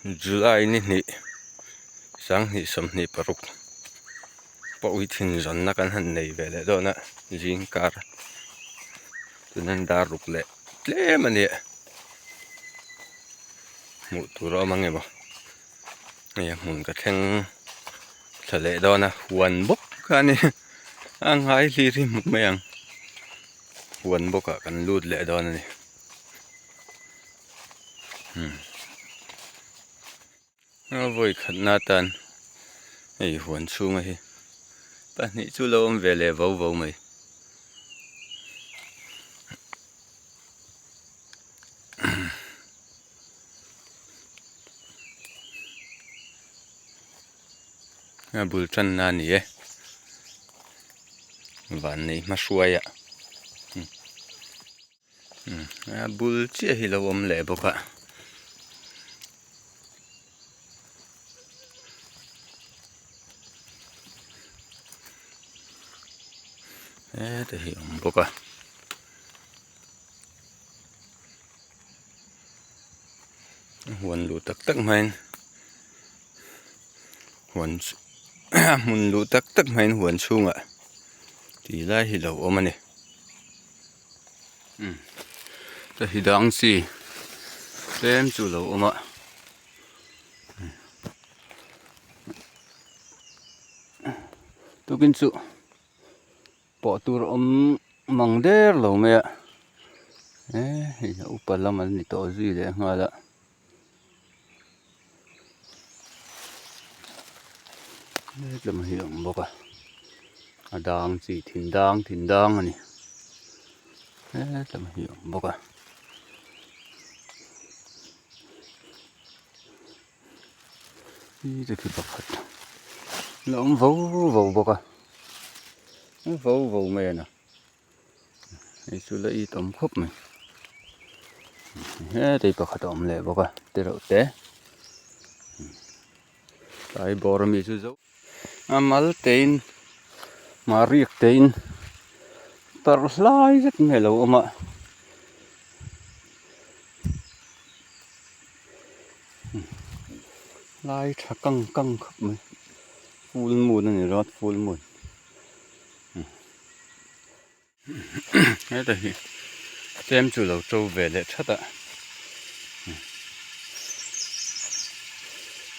July ni hnih 2026 pawh thin zawnna kan han nei ve leh dawn a zing kar tunan dar ruk leh tlem a nia hmuh tur a awm ang emaw hei a hmun ka thleng thla leh dawn a huan bawk a ni a ngai hlir hi hmuh mai ang huan bawkah kan lut leh dawn a ni. A vawi khatna atan hei huan chhunga hi pahnih chu lo awm ve leh vo vo mai. A bul tanna a ni e vannei hmahruaia. A bul chiah hi lo awm leh bawk a. Heta hi awm bawk a. Huan luh tak tak hmain huan hmun luh tak tak hmain huan chhungah tih lai hi lo awm a ni. Hei hi dang chi tlem chu lo awm a tukin chu pawh tur awm mang der lo mai a hei a upa lam an ni tawh zui leh nghal a. Hetlam hi a awm bawk a a dang chi thin dang thin dang a ni hetlam hi a awm bawk a. Hi te khi pakhat la awm vo vo bawk a vo vo mai a ni hei chu la it awm khawp mai hetei pakhat a awm leh bawk a te reuh te tlai bawr ami chu zo a mal tein mahriak tein tarh hlai vek mai a lo awm a. Lai tha kang kang khawp mai full moon a ni ringawt full moon heta hi tlem chu lo to ve leh that a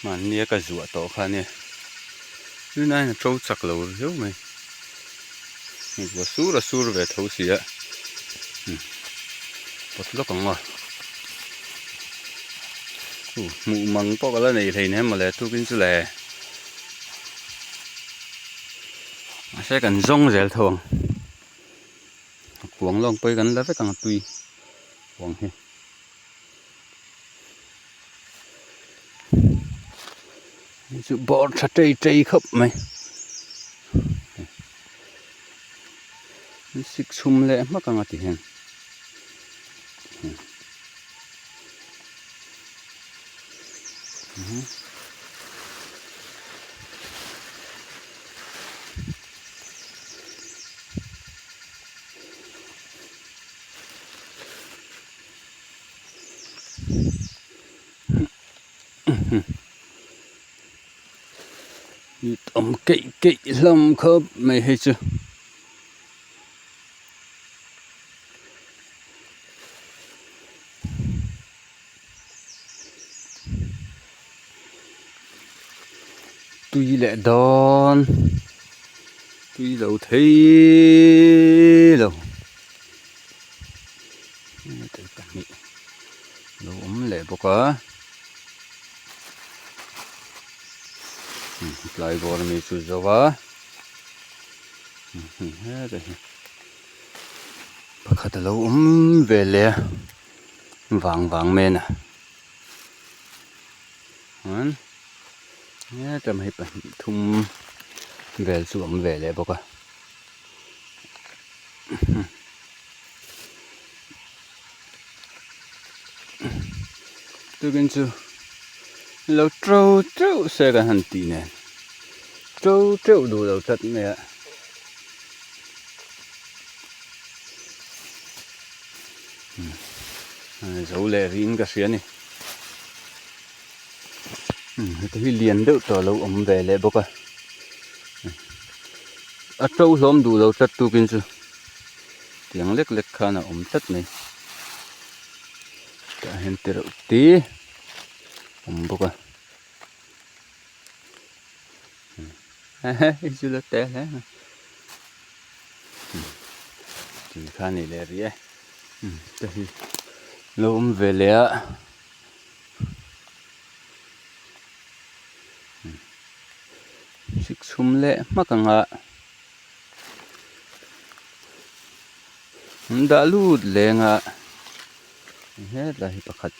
mahnia ka zuah tawh kha ania tunlaiin a to chak lo riau mai a sur a sur ve tho si a pawt lawk ang aw hmuh mang pawh ka la nei hleinem mawle tukin chu le mahse kan zawng zel tho ang a kuang lawng pawh hi kan la vek ang a tui kuang hi. Hei chu bawr tha tei tei khawp mai an sik chhum leh hmak ang a ti hian. Awm keih keih hlawm khawp mai hei chu. Tui leh dawn tui lo thei lo. Lo awm leh bawk a tlai bawr ami chu zo a heta hi pakhat alo awm ve leh a vang vang men a chuan heta hei pahnih thum vel chu awm ve leh bawk a. Tukin chu lo to teuh se kan han tih nen to teuh duh lo tlat mai a. Zo leh riin ka hria a ni. Heta hi lian deuh tawh a lo awm ve leh bawk a a to hlawm duh lo tlat tukin chu tiang lek lek khan a awm tlat mai tah hian te reuh te awm bawk a hei chu la te hle mai tih kha a ni leh rih e te hi lo awm ve leh a. Sik chhum leh hmak ang a an dah lut leng a hetlai hi pakhat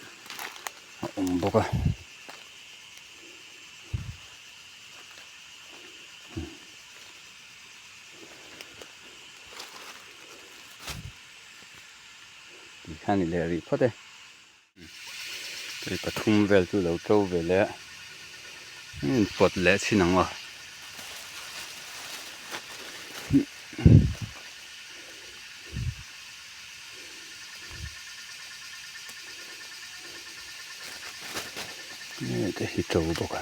a awm bawk a. Tih kha a ni leh rih phawt e. Hei pathum vel chu lo to ve leh a in pawt leh chhin ang aw. Hei te hi to bawk a.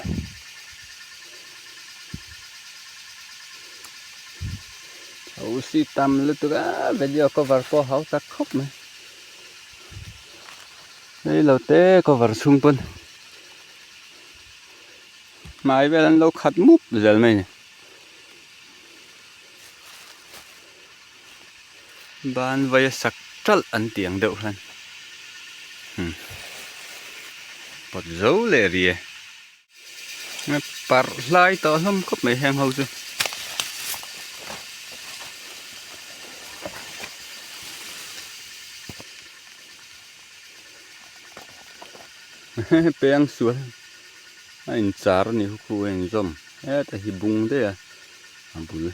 Ho si tam lutuk a video cover pawh hau tak khawp mai. Hei lo te cover chhung pawn hmai vel an lo khat mup zel mai ni. Ban vai a sak ṭalh an tih ang deuh khan pawt zo leh ri e. Parh hlai tawh hlawm khawp mai heng ho chu. Peng sual a inchar a ni khu khu a inzawm heta hi bung daih a a bul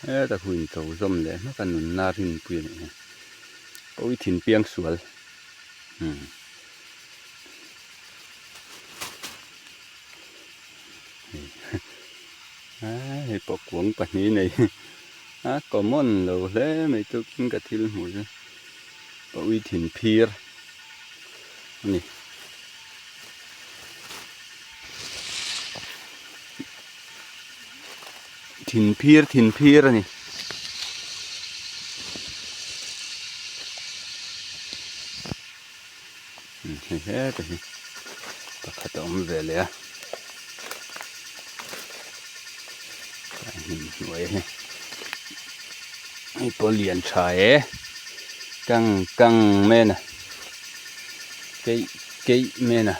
heta khu incho zawm leh hmak a nunna rinpui a nih hi pawithin piang sual umm. Hei pawh kuang pahnih nei a common lo hle mai chu in ka thil hmuh chu pawi thin phir a ni. Thin phir thin phir a ni. Hei heta hi pakhat a awm ve leh a hnim hnuai hi hei pawh lian tha e kang kang men a keih keih men a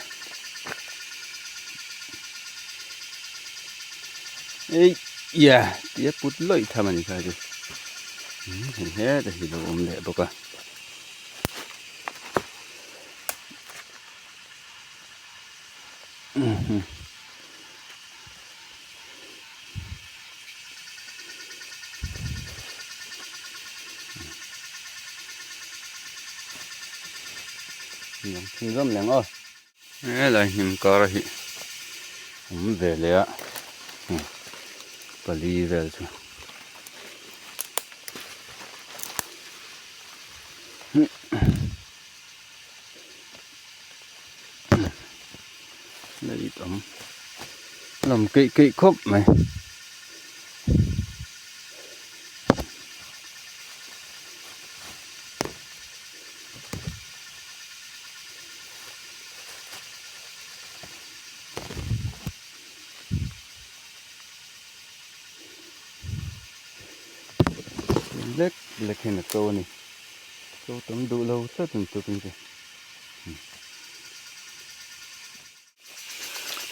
ei ia tih a put lawih tham a ni kha chu hei heta hi lo awm leh bawk a. Chhunzawm leh ang aw helai hnim kar hi awm ve leh a pali vel chu. Lei tam lam keih keih khawp mai. Lek lek hian a to a ni to tam duh lo tlat ang chu ka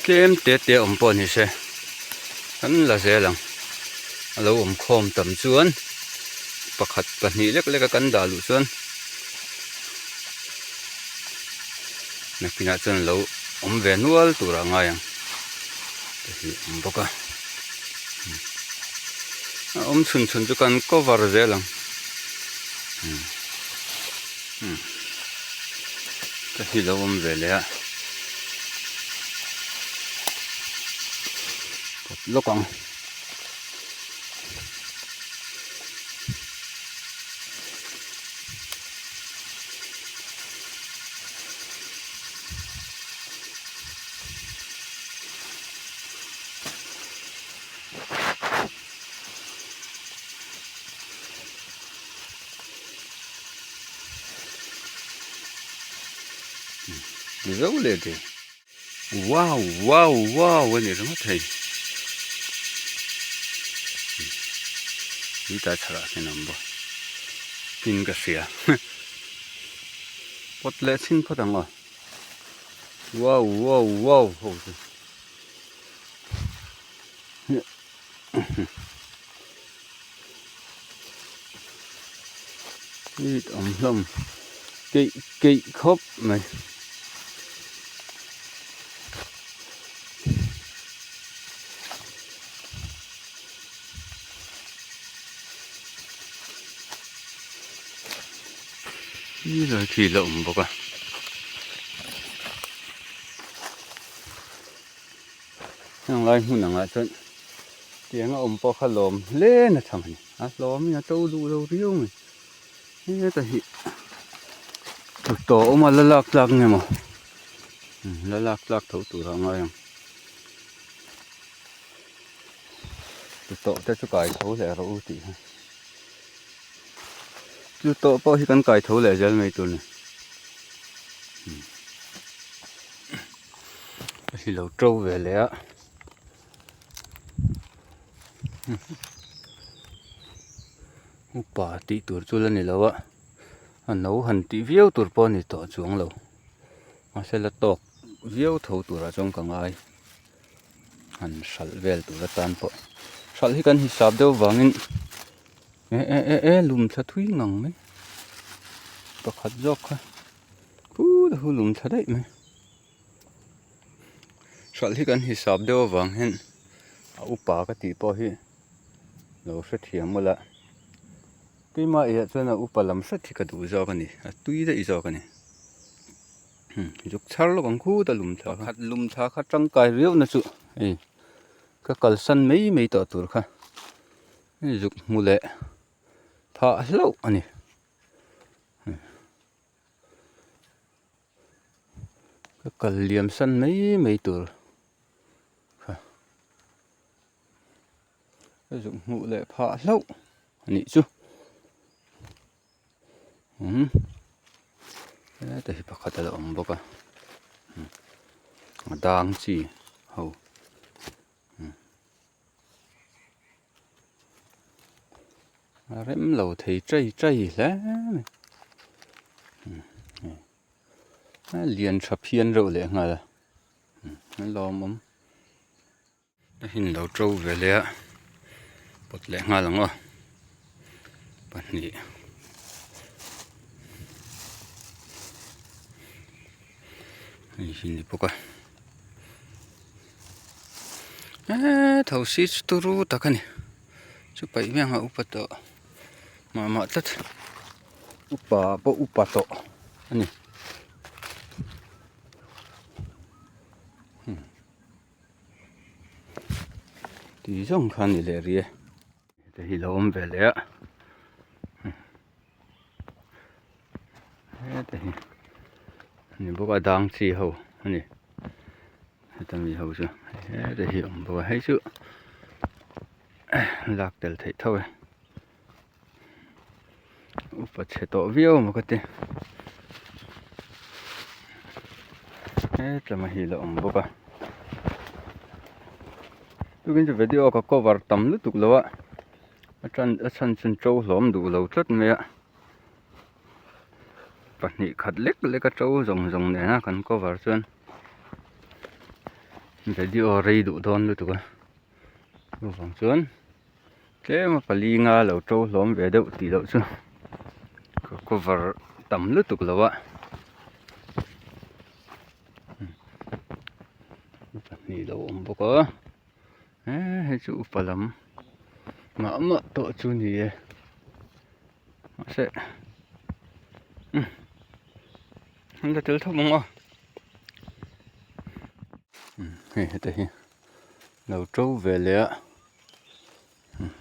tlem te te awm pawh ni se kan la zel ang a lo awm khawm tam chuan pakhat pahnih lek lek a kan dah luh chuan nakinah chuan a lo awm ve nual turah a ngai ang te hi a awm bawk a a awm chhun chhun chu kan cover zel ang te hi lo awm ve leh a pawt lawk ang. Mizo leh der. Wow wow wow a ni ringawt thei. Tui chharah hian a awm bawk tin ka hria. Pawt leh chhin phawt ang aw. Wow wow wow ho chu. It awm hlawm keih keih khawp mai. Ni lai khi la awm bawk a. Heng lai hmun angah chuan tiang a awm pawh kha lawm hle na chhang a ni a hlawm in a to duh lo riau mai heta hi tawh awm a la lak tlak nge maw la lak tlak tho tur a ngai ang tawh te chu kai tho leh rawh u tih kha chu tawh pawh hi kan kai tho leh zel mai tur a ni. A hi lo to ve leh a upa tih tur chu la ni lo a a no han tih viau tur pawh a ni tawh chuang lo mahse la tawk viau tho turah chuan ka ngai han hralh vel tur atan pawh hralh hi kan hisap deuh vangin e e e e lum thla thui ngang mai pakhat zawk kha Khu te khu lum tha daih mai. Hralh hi kan hisap deuh avang hian a upa ka tih pawh hi lo hrethiam ula keimah eih chuan a upa lam hret hi ka duh zawk a ni a tui daih zawk a ni. Zuk chhar lawk ang khut a lum thla kha. Pakhat lum thla kha tangkai viau na chu hei ka kalsan mai mai tawh tur kha zuk hmu leh phah hlauh a ni. Ka kal liam san mai mai tur kha ka zuk hmuh leh phah hlauh a nih chu umm heta hi pakhat a la awm bawk a a dang chi ho. A rem lo thei chai chai hle mai a lian tha phian reuh leh nghal a a lawmawm a hin lo to ve leh a pawt leh nghal ang aw pahnih hei hi ni bawk a. Eee thosi chu turu tak a ni chu paih miang a upa tawh mah mah tlat upa pawh upa tawh a ni tih zawng kha a ni leh rih e heta hi lo awm ve leh a heta hi a ni bawk a dang chi ho a ni heta mi ho chu heta hi a awm bawk a hei chu lak tel theih tho e upa chhe tawh viau maw ka ti hetlama hi la awm bawk a tukin chu video ka cover tam lutuk lo a. A tan a chhan chu to hlawm duh lo tlat mai a pahnih khat lek lek a to zawng zawng nena kan cover chuan video rei duh dawn lutuk a chuvang chuan tlem a pali nga lo to hlawm ve deuh tih loh chu ka cover tam lutuk lo a pahnih lo awm bawk a. He hei chu upa lam mah mah tawh chu ni e mahse umm an la tel thawp ang aw umm hei heta hi lo to ve leh a umm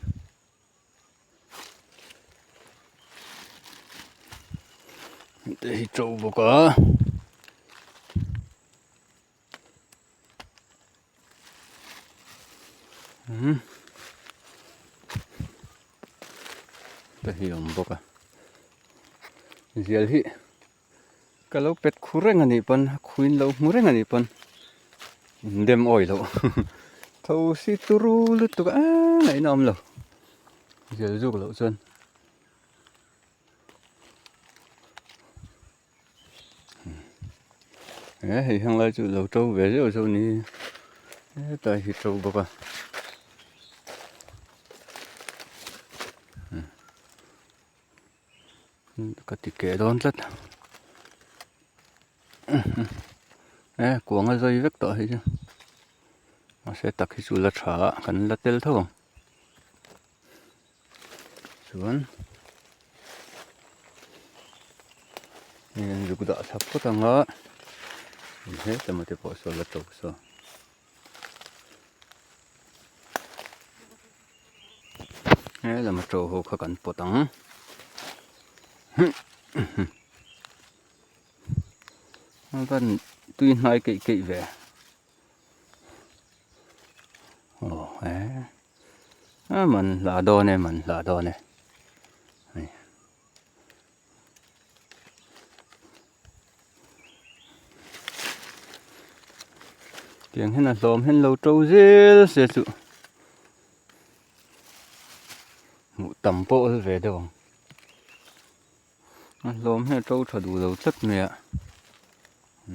heta hi to bawk a. Umm te hi a awm bawk a zial hi Ka lo pet khu reng a nih pawn a khuin lo hmu reng a nih pawn in dem awi loh tho si turu lutuk a ngaihna awm lo zel zuk loh chuan. He hei heng lai chu lo to ve zeuh zeuh ni hetlai hi to bawk a. Ka ti keh dawn tlat e kuang a zai vek tawh hei chu mahse tak hi chu la tha a kan la tel tho ang chuan hei an zuk dah thlap phawt ang a heta maw te pawh saw la to saw. He lama ṭo ho kha kan pawt ang a van tui hnai keih keih ve aw he a man hla dawn e man hla dawn e hei. Tiang hian a hlawm hian lo to zel se chu hmuh tam pawh awl ve deuh ang a hlawm hian a to tha duh lo tlat mai a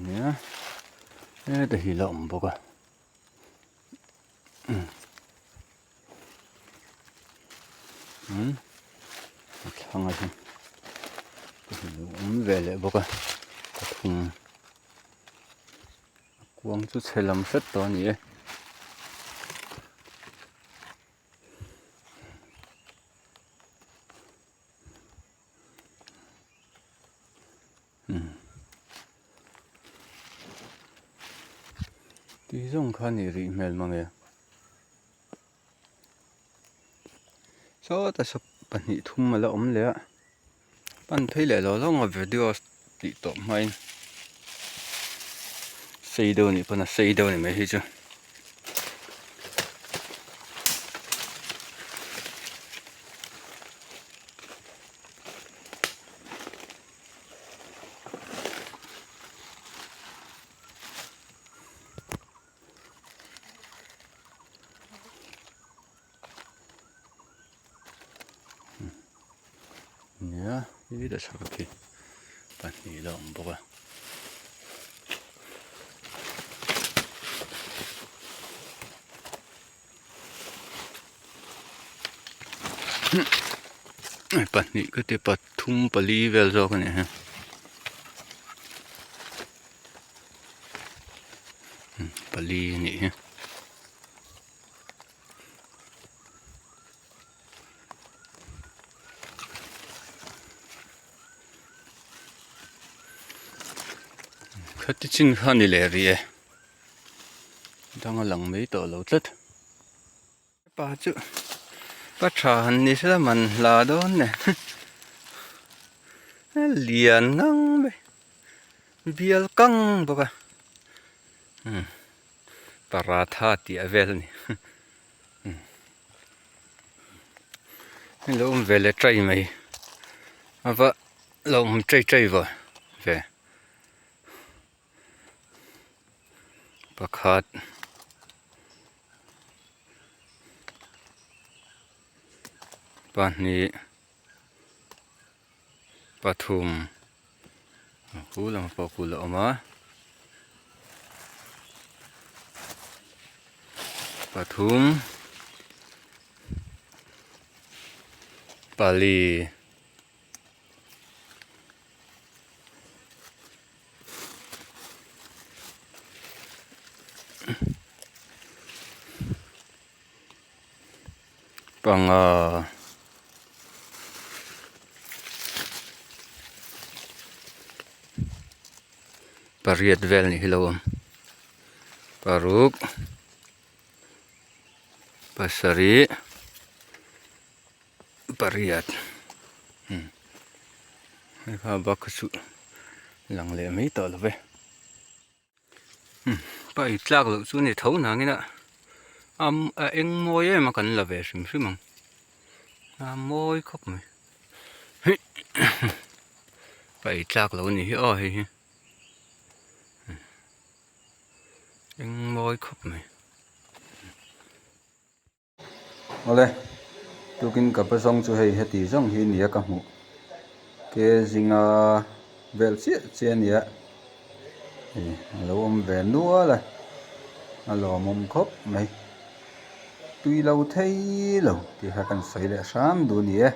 nia heta hi la awm bawk a. A thlang a hian lo awm ve leh bawk a pathum a kuang chu chhe lam hret tawh a ni e. Tih zawng kha ni rih hmel mang e. Sawta sawp pahnih thum a la awm leh a, pan phei leh lo zawng a video tih tawp hmain sei deuh a nih pawn a sei deuh a ni mai hi chu. Nia hi ta chhak khi pahnih la awm bawk a. Pahnih ka ti pathum pali vel zawk a ni hi pali a nih hi. Khati chin kha a ni leh rih e. Dang a lang mai tawh lo tlat. Pa chu pa tha han ni sela man hla dawn nen a lian ngang mai bial kang bawk a umm paratha tih a vel a ni umm lo awm ve leh tai mai a va lo awm tai tai ve ve. Pakhat pahnih pathum a khu lamah pawh kul a awm a pathum pali. Panga pariat vel nih hi lo awm paruk pasarih. Pariat hei kha bak kha chu lang leh mai tawh lo ve pa ei tlak loh chu ni tho nangin a a eng mawi em a kan la ve hrim hrim ang a mawi khawp mai pa ei tlak loh a nih hi aw hei hi. Eng mawi khawp mai. Awle, tukin ka pa zawng chu hei heti zawng hi nia ka hmuh. Ke zinga vel chiah chiah a nia. Hei a lo awm ve nual a, a lawmawm khawp mai. Tui lo thei lo tih kha kan sawi leh hram duh a ni e.